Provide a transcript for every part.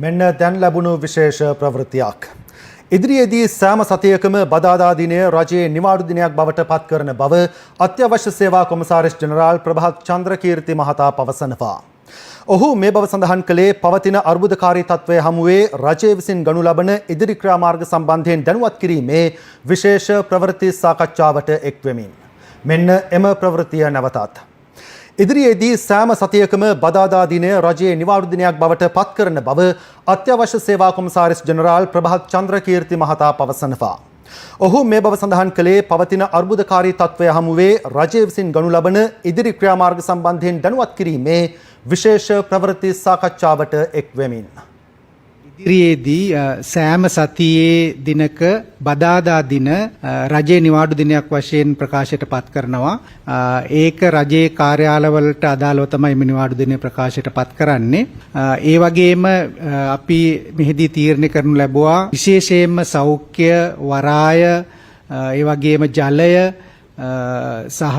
මෙන්න දැන් ලැබුණු විශේෂ ප්‍රවෘත්තියක්. ඉදිරියේදී සෑම සතියකම බදාදා දිනය රජයේ නිවාඩු දිනයක් බවට පත් කරන බව අත්‍යවශ්‍ය සේවා කොමසාරිස් ජෙනරාල් ප්‍රභාත් චන්ද්‍රකීර්ති මහතා පවසනවා. ඔහු මේ බව සඳහන් කළේ පවතින අර්බුදකාරී තත්ත්වය හමුවේ රජය විසින් ගනු ලබන ඉදිරි ක්‍රියාමාර්ග සම්බන්ධයෙන් දැනුවත් කිරීමේ විශේෂ ප්‍රවෘත්ති සාකච්ඡාවට එක්වෙමින්. මෙන්න එම ප්‍රවෘත්තිය නැවතත්. ඉදිරියේදී සෑම සතියකම බදාදා දිනය රජයේ නිවාඩු දිනයක් බවට පත් කරන බව අත්‍යවශ්‍ය සේවා කොමසාරිස් ජෙනරාල් ප්‍රභාත් චන්ද්‍රකීර්ති මහතා පවසනවා. ඔහු මේ බව සඳහන් කළේ පවතින අර්බුදකාරී තත්ත්වය හමුවේ රජය විසින් ගනු ලබන ඉදිරි ක්‍රියාමාර්ග සම්බන්ධයෙන් දැනුවත් කිරීමේ විශේෂ ප්‍රවෘත්ති සාකච්ඡාවට එක්වෙමින්. ඉදිරියේදී සෑම සතියේ දිනක බදාදා දින රජයේ නිවාඩු දිනයක් වශයෙන් ප්‍රකාශයට පත් කරනවා. ඒක රජයේ කාර්යාලවලට අදාළව තමයි මේ නිවාඩු දිනය ප්‍රකාශයට පත් කරන්නේ. ඒ වගේම අපි මෙහිදී තීරණය කරනු ලැබුවා විශේෂයෙන්ම සෞඛ්‍ය, වරාය, ඒ වගේම ජලය සහ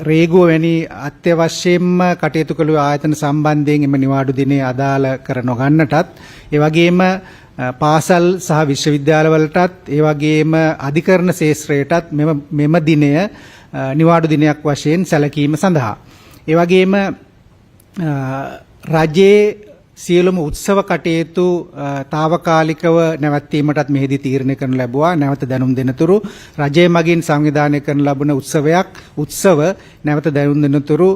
රේගුව වැනි අත්‍යවශ්‍යයෙන්ම කටයුතු කළ ආයතන සම්බන්ධයෙන් එම නිවාඩු දිනය අදාළ කර නොගන්නටත්, ඒ වගේම පාසල් සහ විශ්වවිද්‍යාලවලටත්, ඒ වගේම අධිකරණ ක්ෂේත්‍රයටත් මෙම මෙම දිනය නිවාඩු දිනයක් වශයෙන් සැලකීම සඳහා, ඒ වගේම රජයේ සියලුම උත්සව කටයුතු තාවකාලිකව නැවැත්වීමටත් මෙහිදී තීරණය කරනු ලැබුවා. නැවත දැනුම් දෙනතුරු, රජය මගින් සංවිධානය කරනු ලබන උත්සව නැවත දැනුම් දෙනතුරු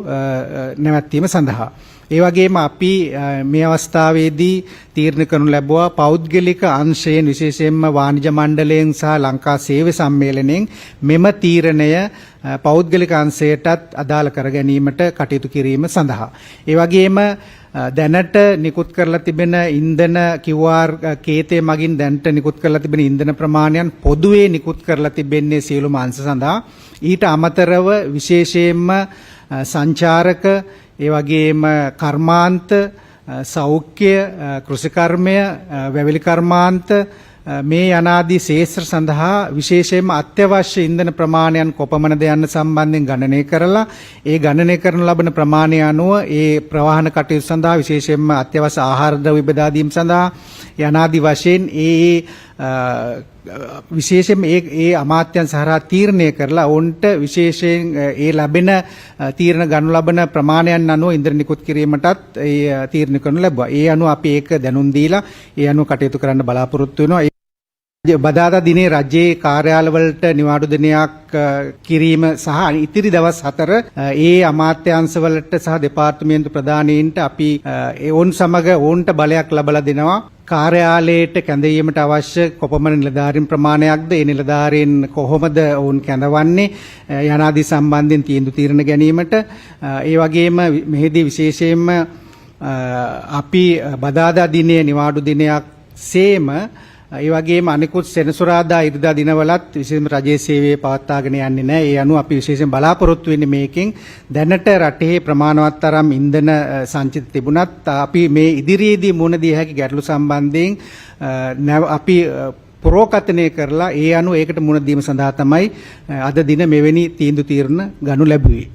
නැවැත්වීම සඳහා. ඒ වගේම අපි මේ අවස්ථාවේදී තීරණය කරනු ලැබුවා පෞද්ගලික අංශයෙන්, විශේෂයෙන්ම වාණිජ මණ්ඩලයෙන් සහ ලංකා සේව්‍ය සම්මේලනයෙන් මෙම තීරණය පෞද්ගලික අංශයටත් අදාළ කර ගැනීමට කටයුතු කිරීම සඳහා. ඒ වගේම දැනට නිකුත් කරලා තිබෙන ඉන්ධන QR කේතය මගින් දැනට නිකුත් කරලා තිබෙන ඉන්ධන ප්‍රමාණයන් පොදුවේ නිකුත් කරලා තිබෙන්නේ සියලුම අංශ සඳහා. ඊට අමතරව විශේෂයෙන්ම සංචාරක, ඒ වගේම කර්මාන්ත, සෞඛ්‍ය, කෘෂිකර්මය, වැවිලි කර්මාන්ත මේ යනාදී ක්ෂේත්‍ර සඳහා විශේෂයෙන්ම අත්‍යවශ්‍ය ඉන්ධන ප්‍රමාණයන් කොපමණද යන්න සම්බන්ධයෙන් ගණනය කරලා, ඒ ගණනය කරනු ලබන ප්‍රමාණය අනුව ඒ ප්‍රවාහන කටයුතු සඳහා, විශේෂයෙන්ම අත්‍යවශ්‍ය ආහාර ද්‍රව්‍ය බෙදා දීම සඳහා යනාදී වශයෙන් ඒ ඒ විශේෂයෙන්ම ඒ ඒ අමාත්‍යංශ හරහා තීරණය කරලා ඔවුන්ට විශේෂයෙන් ඒ ලැබෙන තීරණ ගනු ලබන ප්‍රමාණයන් අනුව ඉන්ධන නිකුත් කිරීමටත් ඒ තීරණය කරනු ලැබුවා. ඒ අනුව අපි ඒක දැනුම් දීලා ඒ අනුව කටයුතු කරන්න බලාපොරොත්තු වෙනවා. බදාදා දිනේ රජයේ කාර්යාලවලට නිවාඩු දිනයක් කිරීම සහ ඉතිරි දවස් 4 ඒ අමාත්‍යාංශවලට සහ දෙපාර්තමේන්තු ප්‍රධානීන්ට අපි ඒ ඔවුන් සමග ඔවුන්ට බලයක් ලබලා දෙනවා. කාර්යාලයට කැඳවීමට අවශ්‍ය කොපමණ නිලධාරීන් ප්‍රමාණයක්ද, ඒ නිලධාරීන් කොහොමද ඔවුන් කැඳවන්නේ යනාදී සම්බන්ධයෙන් තීන්දුව තීරණ ගැනීමට. ඒ වගේම මෙහිදී විශේෂයෙන්ම අපි බදාදා දිනේ නිවාඩු දිනයක් සේම, ඒ වගේම අනිකුත් සෙනසුරාදා, ඉරිදා දිනවලත් විශේෂයෙන්ම රජයේ සේවය පවත්වාගෙන යන්නේ නැහැ. ඒ අනුව අපි විශේෂයෙන් බලාපොරොත්තු වෙන්නේ මේකෙන් දැනට රටේ ප්‍රමාණවත් තරම් ඉන්ධන සංචිත තිබුණත්, අපි මේ ඉදිරියේදී මුහුණ දිය හැකි ගැටලු සම්බන්ධයෙන් අපි පුරෝකථනය කරලා ඒ අනුව ඒකට මුහුණ දීම සඳහා තමයි අද දින මෙවැනි තීන්දුව තීරණ ගනු ලැබුවේ.